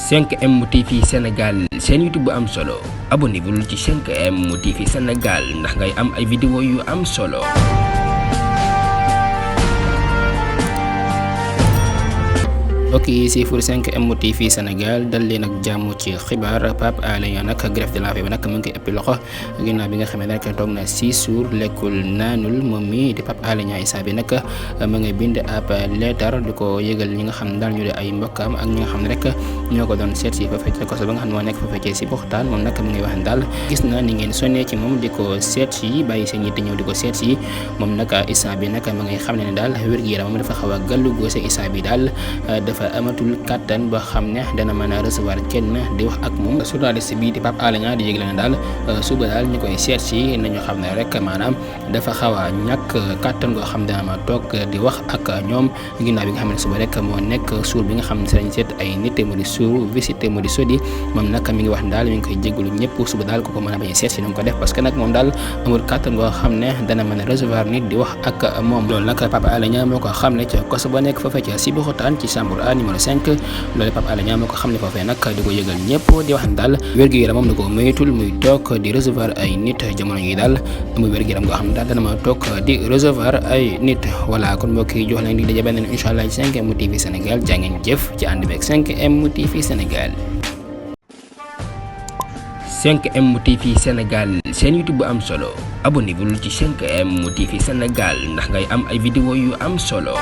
5M TV Sénégal seen YouTube bu am solo abonnez-vous ci 5M TV Sénégal ndax ngay am ay vidéo yu am solo. mbokk yi si pour 5M TV Sénégal dal leen ak jàmm ci xibaar Pape Alé Niang nag greffe de la faim bi nag mu ngi koy ëppi loxo ginnaaw bi nga xamee ne nag toog na 6 jours lekkul naanul moom mi di Pape Alé Niang isa bi nag ma ngay bind ab leetar di ko yëgal ñi nga xam ne daal ñu di ay mbokkam ak ñi nga xam ne rek ñoo ko doon seet si fa fecc koso ba nga xam ne moo nekk fa feccee si Poxtaan moom nag mu ngi wax ne daal gis na ni ngeen sonnee ci moom di ko seet si bàyyi seen yitte ñëw di ko seet si moom nag isa bi nag ma ngay xam ne daal wér-gu-yaramam dafa xaw a gàllu góose isa bi daal dafa amatul kàttan ba xam ne dana mën a recevoir kenn di wax ak moom journaliste bi di Pape Alé Niang di yëgle ne daal suba daal ñu koy seet si nañu xam ne rek maanaam dafa xaw a ñàkk kàttan goo xam ne dana ma toog di wax ak ñoom ginnaaw bi nga xam ne suba rek moo nekk suur bi nga xam ne si lañ seet ay nit mu di suur visite mu di sodi moom nag mi ngi wax ne daal mi ngi koy jégalu ñëpp suba daal ku ko mën a bañ a seet si nañ ko def parce que nag moom daal amul kàttan goo xam ne dana mën a recevoir nit di wax ak moom loolu nag Pape Alé Niang moo ko xam ne ca koso ba nekk foofee ca Sébikotane ci chambre A numéro 5 loolu Pape Alé Niang moo ko xam ne foofee nag di ko yëgal ñëpp di wax ne daal wér-gu-yaramam da ko moytul muy toog di recevoir ay nit jamono yi daal amul wér-gu-yaram goo xam ne daal dana ma toog di recevoir ay nit voilà kon mbokk yi jox leen di daje beneen incha allah ci 5M TV Sénégal jaa ngeen jëf ci ànd beeg 5M TV Sénégal. 5M TV Sénégal seen YouTube bu am solo abonnez-vous ci 5M TV Sénégal ndax ngay am ay vidéo yu am solo.